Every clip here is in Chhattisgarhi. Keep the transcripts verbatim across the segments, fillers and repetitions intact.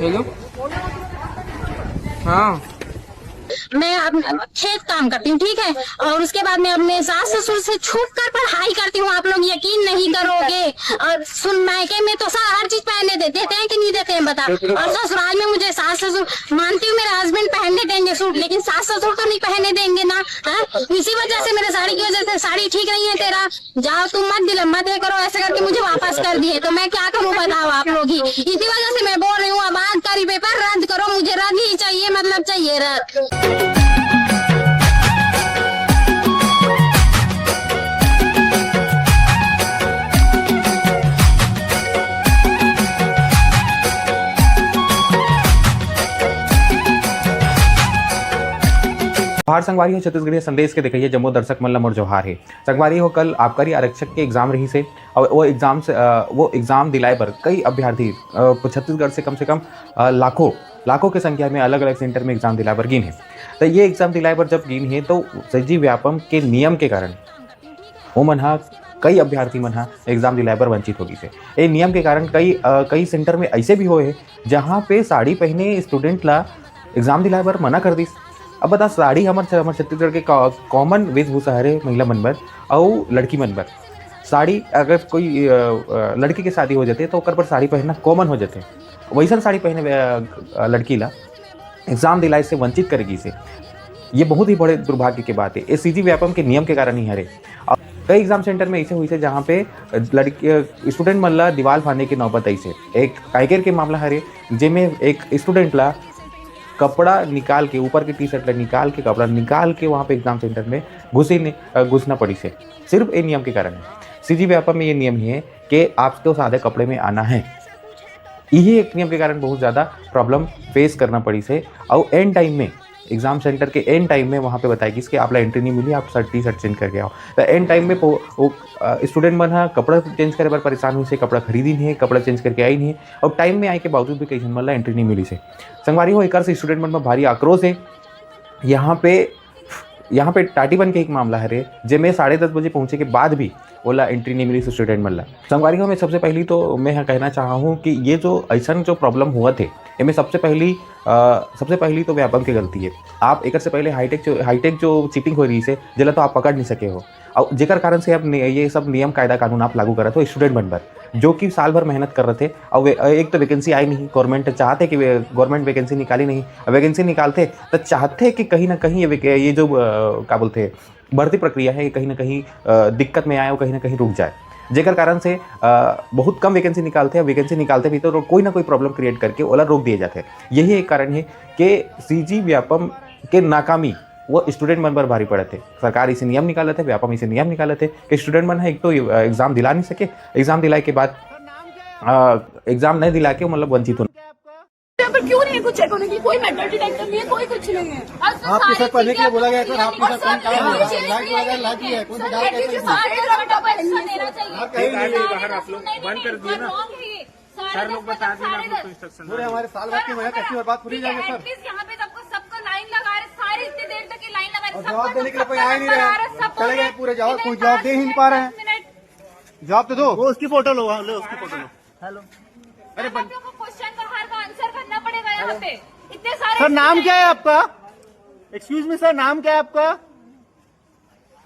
हेलो। हाँ। मैं अब खेत काम करती हूँ, ठीक है, और उसके बाद मैं अपने सास ससुर से छुप कर पढ़ाई करती हूँ। आप लोग यकीन नहीं करोगे। और सुन, मायके में तो सारा हर चीज पहनने देते हैं कि नहीं देते हैं, बता। और ससुराल में मुझे सास ससुर, मानती हूँ मेरे हस्बैंड पहनने देंगे सूट, लेकिन सास ससुर तो नहीं पहनने देंगे ना। हाँ, इसी वजह से, मेरे साड़ी की वजह से, साड़ी ठीक नहीं है तेरा, जाओ तुम मत दिला, मत ये करो, ऐसे करके मुझे वापस कर दिए। तो मैं क्या करूँ, बताओ आप लोग ही। इसी वजह से मैं बोल रही हूँ, अब आज का पेपर रद्द करो, मुझे रद्द ही चाहिए, मतलब चाहिए रद्द। जोहार संगवारी हो, छत्तीसगढ़िया संदेश के देखइया जम्मो दर्शक मन ला मोर जोहार हे। संगवारी हो, कल आबकारी आरक्षक के एग्जाम रहिस हे, अउ वो एग्जाम से, अ, वो एग्जाम दिलाए बर कई अभ्यर्थी, अ, छत्तीसगढ़ से कम से कम, अ, लाखों, लाखों के संख्या में अलग-अलग सेंटर में एग्जाम दिलाए बर गिन हे। त ये एग्जाम दिलाए बर जब गिन हे, तो सीजी व्यापम के नियम के कारण ओमन ह, कई अभ्यर्थी मन ह एग्जाम दिलाए बर वंचित हो गिस हे। ए नियम के कारण कई, अ, कई सेंटर में ऐसे भी होए हे, जहाँ पे साड़ी पहने स्टूडेंट ला एग्जाम दिलाए बर मना कर दिस। अब बता, साड़ी हमर, हमर छत्तीसगढ़ के कॉ-, कॉमन वेशभूषा हरे महिला मन बर अउ लड़की मन बर। साड़ी अगर कोई, अ, अ, लड़की के शादी हो जाथे, तो ओकर बर साड़ी पहनना कॉमन हो जाथे। वैसन साड़ी पहने, अ, अ, लड़की ला एग्जाम दिलाए से वंचित करे गिस हे। ये बहुत ही बड़े दुर्भाग्य के बात हे। ये सीजी व्यापम के नियम के कारण ही हरे। अब कई एग्जाम सेंटर में ऐसे होइस हे, जहाँ पे लड़की, स्टूडेंट मन ला दीवाल फांदे के नौबत आइस हे। एक काइकेर के मामला हरे, जेमे एक स्टूडेंट ला कपड़ा निकाल के, ऊपर के टी शर्ट ला निकाल के, कपड़ा निकाल के वहाँ पे एग्जाम सेंटर में घुसे ने, अ, घुसना पड़िस हे, सिर्फ ये नियम के कारण। सीजी व्यापम में ये नियम ही है कि आपको सादे कपड़े में आना है। यही एक नियम के कारण बहुत ज़्यादा प्रॉब्लम फेस करना पड़िस हे। अउ एंड टाइम में, एग्जाम सेंटर के एंड टाइम में वहाँ पे बताए गिस कि आप ला एंट्री नहीं मिली, आप शर्ट, टी शर्ट चेंज करके आओ। तो एंड टाइम में पो-, वो, अ, स्टूडेंट मन ह कपड़ा चेंज करे बर परेशान होइस हे, कपड़ा खरीदी नहीं है, कपड़ा चेंज करके आई नहीं है, और टाइम में आए के बावजूद भी कई झन मन ला एंट्री नहीं मिलिस हे। संगवारी हो, एकर से स्टूडेंट मन में भारी आक्रोश हे। यहाँ पे, यहाँ पे टाटी बन के एक मामला हरे, जेमे साढ़े दस बजे पहुँचे के बाद भी ओला एंट्री नहीं मिलिस स्टूडेंट मन ला। संगवारी हो, मैं सबसे पहली तो मैं ह कहना चाहा हूँ कि ये जो ऐसन जो प्रॉब्लम हुआ थे, एमे सबसे पहली, अ, सबसे पहली तो व्यापम के गलती है। आप एकर से पहले हाईटेक जो, हाईटेक जो चीटिंग हो रही है, जेला तो आप पकड़ नहीं सके हो, और जेकर कारण से अब नि-, ये सब नियम कायदा कानून आप लागू करत हो स्टूडेंट मन बर, जो कि साल भर मेहनत कर रहे थे। और वे, एक तो वैकेंसी आई नहीं, गवर्नमेंट चाहते कि वे, गवर्नमेंट वैकेंसी निकाली नहीं, वैकेंसी निकालते तो चाहते कि कहीं ना कहीं ये वैके-, ये जो, अ, का बोलते हैं, भर्ती प्रक्रिया है, ये कहीं ना कहीं, अ, दिक्कत में आए और कहीं ना कहीं रुक जाए, जेकर कारण से, अ, बहुत कम वैकेंसी निकालते हैं। वैकेंसी निकालते भी तो रो-, कोई ना कोई प्रॉब्लम क्रिएट करके ओला रोक दिए जाते हैं। यही एक कारण है कि सीजी व्यापम के नाकामी वो स्टूडेंट मन पर भारी पड़त हे। सरकार इसे नियम निकालत हे, व्यापम इसे नियम निकालत हे कि स्टूडेंट मन ह एक तो, अ, एग्जाम दिला नहीं सके, एग्जाम दिलाए के बाद, अ, एग्जाम नहीं दिला के मतलब वंचित होना। यहाँ पर क्यों नहीं है कुछ चेक होने की? कोई मेटल डिटेक्टर नहीं है, कोई कुछ नहीं है। और आपके साथ पढ़ने के लिए बोला गया है, सर, आपके साथ कौन काम है? लाइट लगा है, लाइट भी है, कौन सा डाल के? सारे तरफ का पैसा देना चाहिए। आप कहीं नहीं, बाहर आप लोग बंद कर दिए ना। सर लोग बता देना, आप लोग को इंस्ट्रक्शन। पूरे हमारे साल भर की मेहनत ऐसी बर्बाद, पूरी जाएगी सर। एटलीस्ट यहाँ पे सबको, सबको लाइन लगा रहे, सारे इतनी देर तक ये लाइन लगा रहे, और जवाब देने के लिए कोई आ ही नहीं रहा है। चले गए पूरे जवाब, कोई जवाब दे ही नहीं पा रहे हैं। जवाब तो दो। वो उसकी फोटो लो, हाँ, लो उसकी फोटो लो। हेलो। अरे बन- क्वेश्चन का, हर का आंसर करना पड़ेगा यहाँ पे। इतने सारे सर, नाम क्या है आपका? एक्सक्यूज मी सर, नाम क्या है आपका?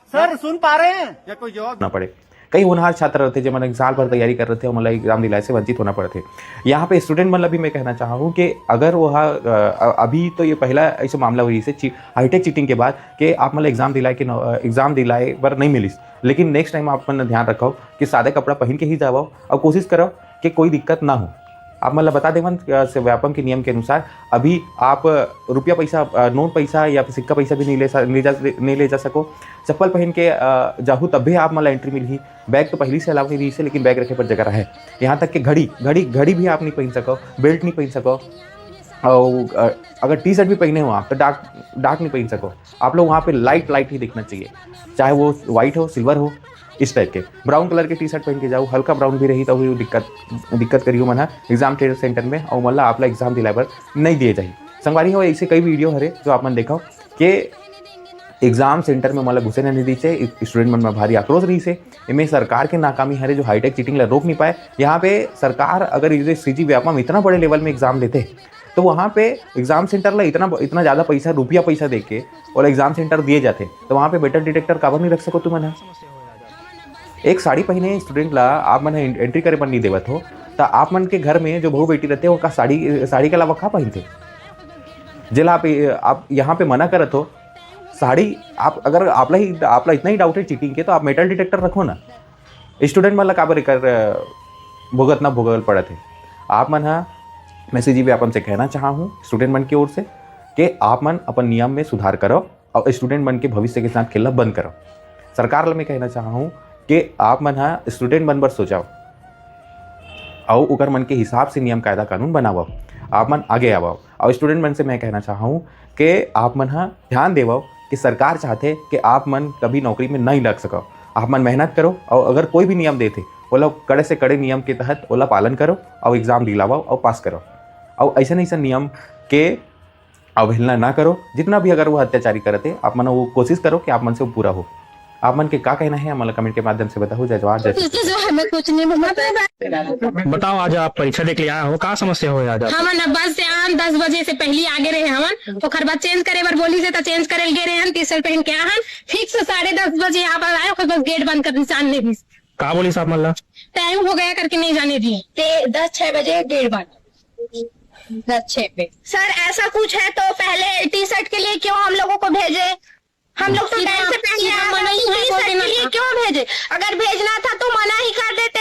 सर, सुन पा रहे हैं? या कोई जवाब ना पड़े। कई होनहार छात्र रहते, जेमन साल भर तैयारी कर रहे थे, ओमन ला एग्जाम दिलाए से वंचित होना पड़थे। यहाँ पे स्टूडेंट मन ला भी मैं कहना चाहूँ कि अगर वो हा, अ, अभी तो ये पहला ऐसे मामला हुई से ची-, हाईटेक चीटिंग के बाद कि आप मन ला एग्जाम दिलाए के नौ-, अ, एग्जाम दिलाए बर नहीं मिलिस, लेकिन नेक्स्ट टाइम आप मन ध्यान रखो कि सादा कपड़ा पहन के ही जावो और कोशिश करो कि कोई दिक्कत ना हो। आप मन ला बता देवन, अ, से व्यापम के नियम के अनुसार अभी आप, अ, रुपया पैसा, अ, नोट पैसा या फिर सिक्का पैसा भी नहीं ले सा-, नहीं जा, नहीं ले जा सको। चप्पल पहन के, अ, जाहू तब भी आप मन ला एंट्री मिलही। बैग तो पहली से अलाउ नहीं रही से, लेकिन बैग रखे पर जगह रहे। यहाँ तक कि घड़ी, घड़ी, घड़ी भी आप नहीं पहन सको, बेल्ट नहीं पहन सको। और, अ, अगर टी शर्ट भी पहने हो आप तो डार्क, डार्क नहीं पहन सको। आप लोग वहाँ पे लाइट, लाइट ही दिखना चाहिए, चाहे वो व्हाइट हो, सिल्वर हो, इस टाइप के। ब्राउन कलर के टी शर्ट पहन के जाओ, हल्का ब्राउन भी रही तो भी दिक्कत, दिक्कत करियो मन ह एग्जाम सेंटर में, और मतलब आप ला एग्जाम दिलाए बर नहीं दिए जाही। संगवारी हो, ऐसे कई वीडियो हरे जो आप मन देखो कि एग्जाम सेंटर में मला घुसे नहीं दीसे, स्टूडेंट मन में भारी आक्रोश रहिसे। एमे सरकार के नाकामी हरे जो हाईटेक चीटिंग ला रोक नहीं पाए। यहाँ पे सरकार अगर ये सीजी व्यापम इतना बड़े लेवल में एग्जाम लेते, तो वहाँ पे एग्जाम सेंटर ला इतना इतना ज्यादा पैसा, रुपया पैसा दे के और एग्जाम सेंटर दिए जाते, तो वहाँ पे मेटल डिटेक्टर काबर नहीं रख सको तुमन ह? एक साड़ी पहने स्टूडेंट ला आप मन एंट्री करे बर नहीं देवत हो, तो आप मन के घर में जो बहू बेटी रहते, वो का साड़ी साड़ी के अलावा का पहनते? जेला आप आप यहाँ पे मना करत हो, साड़ी आप अगर आपला ही आपला इतना ही डाउट है चीटिंग के, तो आप मेटल डिटेक्टर रखो ना। स्टूडेंट मन ला काबर एकर भुगतना भोगल पड़त है? आप मन ह, मैं सीजीवी आप मन से कहना चाहा हूँ स्टूडेंट मन की ओर से कि आप मन अपन नियम में सुधार करो और स्टूडेंट मन के भविष्य के साथ खेलना बंद करो। सरकार ला मैं कहना चाहा हूँ कि आप मन ह स्टूडेंट मन बर सोचव, अउ ओकर मन के हिसाब से नियम कायदा कानून बनावव। आप मन आगे आवव। अउ स्टूडेंट मन से मैं कहना चाहा हूँ कि आप मन ह ध्यान देवव कि सरकार चाहथे कि आप मन कभी नौकरी में नहीं लग सकव। आप मन मेहनत करो, अउ अगर कोई भी नियम देथे, ओला कड़े से कड़े नियम के तहत ओला पालन करो, अउ एग्जाम दिलावव अउ पास करो। अउ ऐसन ऐसन नियम के अवहेलना ना करो। जितना भी अगर वो अत्याचारी करत हे, आप मन वो कोशिश करो कि आप मन से वो पूरा हो। आप मन के का कहना है, हमन ला कमेंट के माध्यम से बताओ। जय जवान, जय श्री। हमें कुछ नहीं बताओ। बताओ, आज आप परीक्षा दे के लिए आए हो, का समस्या हो आज आप? हमन अब बस से आन दस बजे से पहली आगे रहे हमन, ओकर बाद चेंज करे बर बोली से त चेंज करे गे रहे हन, टी शर्ट पहन के आए हन, फिक्स साढ़े दस बजे यहाँ पर आए, ओकर बाद गेट बंद कर निशान नहीं दिस। का बोली साहब मन ला? टाइम हो गया करके नहीं जाने दिए। ते दस छह बजे गेट बंद। दस छह पे। सर, ऐसा कुछ है तो पहले टी शर्ट के लिए क्यों हम लोगों को भेजे? हम लोग तो सीधा, टाइम से पहले सीधा आए, मना ही है, टी शर्ट के लिए क्यों भेजे? अगर भेजना था तो मना ही कर देते।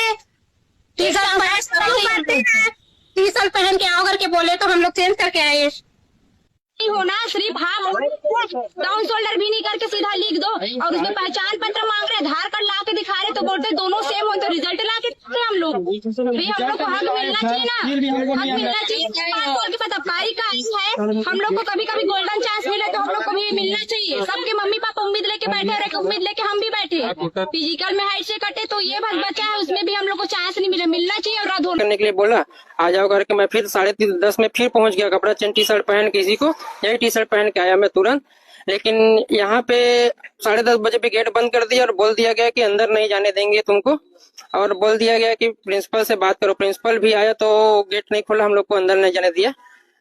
टी शर्ट पहन क्यों करते हैं? टी शर्ट पहन के आओ करके बोले तो हम लोग चेंज करके आए। नहीं होना, सिर्फ हाफ डाउन शोल्डर भी नहीं करके सीधा लिख दो। और उसमें पहचान पत्र मांग रहे, आधार कार्ड ला के दिखा रहे, तो बोलते दोनों सेम हो तो रिजल्ट ला के देते हम लोग। भाई, हम लोग को हक मिलना चाहिए ना, हक मिलना चाहिए। पास होकर के पता, कारी का आयु है, हम लोग को कभी कभी गोल्डन चांस मिले तो हम लोग को भी मिलना चाहिए। सबके मम्मी पापा उम्मीद लेके बैठे रहे, उम्मीद लेके हम भी बैठे। फिजिकल में हाइट से कटे तो ये बस बचा है, उसमें भी हम लोग को चांस नहीं मिला, मिलना चाहिए। और रात होना करने के लिए बोला, आ जाओ करके मैं फिर साढ़े तीन दस में फिर पहुंच गया, कपड़ा चेंज, टी शर्ट पहन के, इसी को यही टी शर्ट पहन के आया मैं तुरंत। लेकिन यहाँ पे साढ़े दस बजे भी गेट बंद कर दिया और बोल दिया गया कि अंदर नहीं जाने देंगे तुमको। और बोल दिया गया कि प्रिंसिपल से बात करो। प्रिंसिपल भी आया तो गेट नहीं खोला, हम लोग को अंदर नहीं जाने दिया।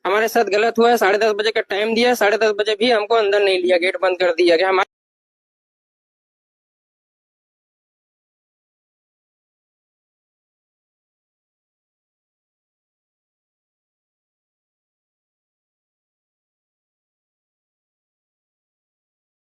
हमारे साथ गलत हुआ है, साढ़े दस बजे का टाइम दिया, साढ़े दस बजे भी हमको अंदर नहीं लिया, गेट बंद कर दिया गया। हमारे